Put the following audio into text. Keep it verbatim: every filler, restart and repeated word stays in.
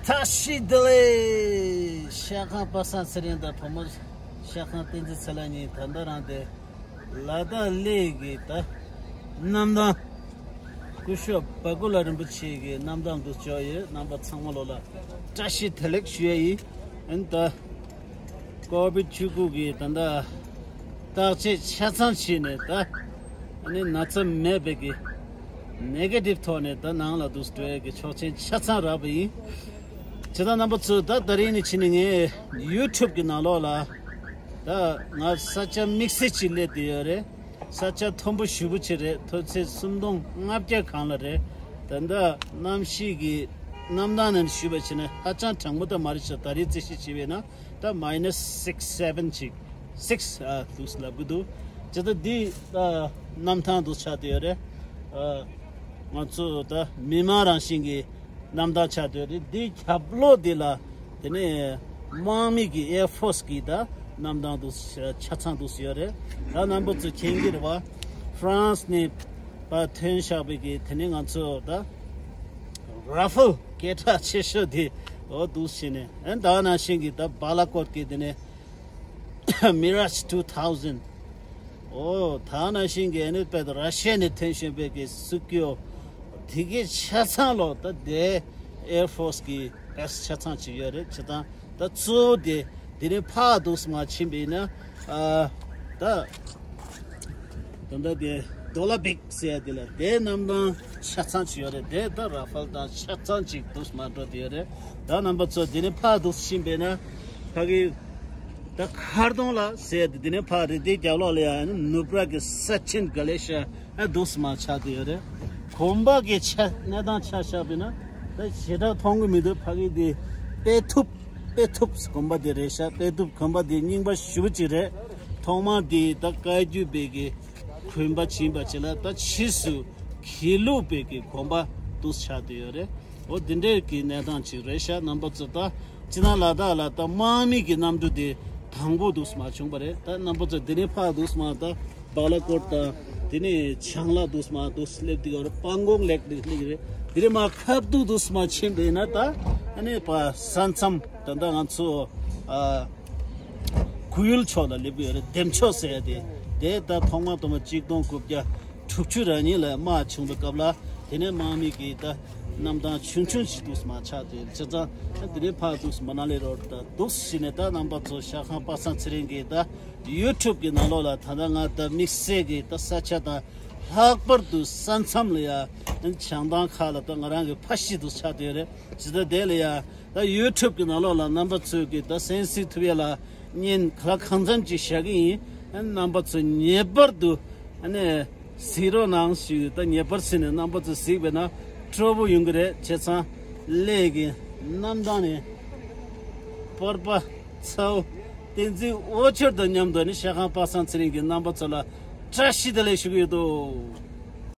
བཀྲ་ཤིས་བདེ་ལེགས། ཤ་ཁང་པ་སངས་ཚེ་རིང་དང་བུ་མོ་ཤ་ཁང་བསྟན་འཛིན་ཚེ་ལྷ་གཉིས་ད་ལྟ་རང་དེ་ལ་དྭགས་གླེ་གི་ད་གནམ་ཐང་སྐུ་ཞབས་བ་ཀུ་ལ་རིན་པོ་ཆེ་གི་གནམ་ཐང་དུ་འབྱོར་ཡོད། རྣམ་པ་ཚང་མ་ལོ་ལ་བཀྲ་ཤིས་བདེ་ལེགས་ཞུ་ཡ་ཡིན། ཨན་ད་ཀོ་བིད་བཅུ་དགུ་གི་ད་ལྟ་བརྟག་དཔྱད་ཆ་ཚང་བྱས་ནས་ད་ཨ་ནི་ན་ཚ་མེད་པའི་གི་ནེ་གེ་ཊིབ་ཐོག་ནས་ད་ནང་ལ་འདུག་འགྲོ་ཡ་གི་ཆོག་མཆན་ཆ་ཚང་རག་པ་ཡིན། བྱས་ཙང་རྣམ་པ་ཚོ་ད་ད་རིང་ནས་ཕྱིན་ནས་ངས་ཡུ་ཊུབ་གི་ནང་ལོགས་ལ་ད་ང་ས་ཆ་དམིགས་བསལ་ཅིག་སླེབས་བསྡད་ཡོད་རེད། ས་ཆ་མཐོན་པོ་ཞེ་པོ་ཅིག་རེད། མཐོ་ཚད་སུམ་སྟོང་ལྔ་བརྒྱ་སྒང་ལ་རེད། ད་ལྟ་གནམ་གཤིས་ཀྱི་གནམ་ཐང་ནས་ཞུས་པ་བྱས་ན་ཧ་ཅང་གྲང་མོ་ད་མ་རེད་ཤག་ད་རེས་རྩད་ཞིབ་བྱས་པས་ན་ད་མའི་ནས་སིགས་སེ་བན་ཅིག་སིགས་ཨ་འདུག་ལབ་གི་འདུག་བྱས་ཙང་འདི་ད་གནམ་ཐང་འདུག་ཆགས་བསྡད་ཡོད་རེད། ཨ་ང་ཚོ་ད་མི་མང་རང་བཞིན་གྱི་གནམ་ཐང་ཆགས་བསྡད་ཡོད་རེད། འདི་ཁྱབ་ལོགས་འདི་ལ་དེ་ནས་དམག་མི་གི་ཨེར་ཕོར་སི་གི་ད་གནམ་ཐང་དུ་ཆ་ཚང་དུ་ཡོད་རེད། ད་རྣམ་པ་ཚོ་མཁྱེན་གྱི་རེད་བ། ཧྥ་རན་སི་ནས་ཕར་ཐོན་བཞག་པའི་གི་དེ་ནས་ང་ཚོ་ད་ར་ཧྥལ་སྐད་གྲགས་ཆེ་ཤོས་དེ་འོ་འདུག་བྱས་ནས་ཨ་ད་ནང་བཞིན་གྱི་ད་བ་ལ་ཀོཊ་གི་དེ་ནས་མི་རཱཇ་ཊུ་ཐའུ་ཟེན། ཨོ་ད་ནང་བཞིན་གྱི་ཨ་ནི་དཔེ་ར་ཤི་ཡ་ནས་ཐོན་བཞིན་པའི་གི་སུ་ཀུ་ཡོ། དེ་གའི་ཆ་ཚང་ལོ་ད་དེ་ཨེར་ཕོར་སི་གི་བེ་སི་ཊི་ཆ་ཚང་ཅིག་ཡོད་རེད། བྱས་ཙང་ད་གཙོ་བོ་དེ་དེ་རིང་ཕར་འདུག་སེ་མར་ཕྱིན་པ་ཡིན་ན་ཨ་ད་ད་ལྟ་དེ་ཌོ་ལ་བིག་ཟེར་ཡ་དེ་ལ་དེ་གནམ་ཐང་ཆ་ཚང་ཅིག་ཡོད་རེད། དེ་ད་ར་ཧྥལ་དང་ཆ་ཚང་ཅིག་འདུག་སེ་མར་འགྲོ་བསྡད་ཡོད་རེད། ད་རྣམ་པ་ཚོ་དེ་རིང་ཕར་འདུག་སེ་ཕྱིན་པ་ཡིན་ན་ཕ་གི་ད་མཁར་གདོང་ལ་ཟེར་ཏེ་དེ་ནས་ཕར་རི་དེའི་རྒྱབ་ལོགས་ལ་ཡང་ནུབ་ར་གི་ས་ཆེན་ག་ལེ་ཤ་ཨ་འདུག་སེ་མར་ཆགས་བསྡད་ཡོད་རེད། གོམ་པ་གི་ཆ་གནས་སྟངས་ཆ་བཞག་པ་ཡིན་ན་ད་ཞེ་དྲག་མཐོང་གི་མི་འདུག་ཕ་གི་དེ་དཔེ་ཐུབ་དཔེ་ཐུབ་གོམ་པ་དེ་རེད་ཤག་དཔེ་ཐུབ་གོམ་པ་དེ་རྙིང་པ་ཞེ་པོ་ཅིག་རེད། ཐོག་མར་དེ་ད་བཀའ་བརྒྱུད་པའི་གི་གོམ་པ་ཕྱིན་པ་ཅིག་ལ་ད་ཕྱིས་སུ་གི་ལུག་པའི་གི་གོམ་པ་འདུག་སེ་ཆགས་བསྡད་ཡོད་རེད། འོ་དེ་འདྲའི་གི་གནས་སྟངས་ཅིག་རེད་ཤག་རྣམ་པ་ཚོ་ད་སྤྱིར་ན་ལ་དྭགས་ལ་ད་དམག་མི་གི་གནམ་གྲུ་དེ་དང་པོ་འདུག་སེ་མར་བྱུང་པ་རེད། ད་རྣམ་པ་ཚོ་དེ་ནས་ཕར་འདུག་སེ་མར་ད་བ་ལ་ཀོཊ་དང་དེ་ནས་བྱང་ལ་འདུག་སེ་མར་འདུག་སེ་སླེབས་བསྡད་ཡོད་རེད། པང་གོང་ལེག་དེ་སླེབས་ཀྱི་རེད། དེ་ནས་མར་ཁ་ཐུག་འདུག་སེ་མར་ཕྱིན་པ་ཡིན་ན་ད་ཨ་ནི་པ་ས་མཚམས་ད་ལྟ་ང་ཚོ་ཨ་གུ་ཡུལ་ཕྱོགས་ལ་སླེབས་ཀྱི་ཡོད་རེད། འདེམས་ཕྱོགས་ཟེར་ཡ་དེ་དེ་ད་ཐོག་མ་ཐོག་མ་གཅིག་སྟོང་དགུ་བརྒྱ་དྲུག་ཅུ་རེ་གཉིས་ལ་དམག་བྱུང་བའི་སྐབས་ལ་དེ་ནས་དམག་མི་གི་ད་གནམ་ཐང་ཆུང་ཆུང་ཞིག་འདུག་སེ་མར་ཆགས་ཏེ་བྱས་ཙང་དེ་ནས་ཕར་འདུག་སེ་མ་ན་ལི་རོ་ཌི་ད་འདུག་སེ་ནས་ད་རྣམ་པ་ཚོ་ཤ་ཁང་པ་སངས་ཚེ་རིང་གི་ད་ཡུ་ཊུབ་གི་ནང་ལོགས་ལ་ད་ལྟ་ང་ད་དམིགས་བསལ་གྱི་ད་ས་ཆ་དང་ལྷག་པར་དུ་ས་མཚམས་ལ་ཡ་བྱང་ཐང་ཁག་ལ་ད་ང་རང་གི་ཕ་གཞིས་འདུག་སེ་ཆགས་བསྡད་ཡོད་རེད། ཇི་ལྟར་དེ་ལ་ཡ་ད་ཡུ་ཊུབ་གི་ནང་ལོགས་ལ་རྣམ་པ་ཚོས་ཀྱི་ད་གསན་གཟིགས་ཐུབ་ཡ་ལ་བརྙན་ག་ལ་གང་འཚམ་ཅིག་བཞག་གི་ཡིན། རྣམ་པ་ཚོ་ངེས་པར་དུ་ཨ་ནི་གཟིགས་རོགས་གནང་ཞུས། ད་ངེས་པར་ཟེར་ནས་རྣམ་པ་ཚོ་གཟིགས་པས་ན་སྤྲོ་པོ་ཡོང་གི་རེད། བྱས་ཙང་གླེ་གི་གནམ་ཐང་ནས་པར་པ་ཚའོ་བསྟན་འཛིན་དབང་ཆོས་དང་མཉམ་དུ་ནི་ཤ་ཁང་པ་སངས་ཚེ་རིང་གི་རྣམ་པ་ཚོ་ལ་བཀྲ་ཤིས་བདེ་ལེགས་ཞུ་གི་ཡོད་དོ།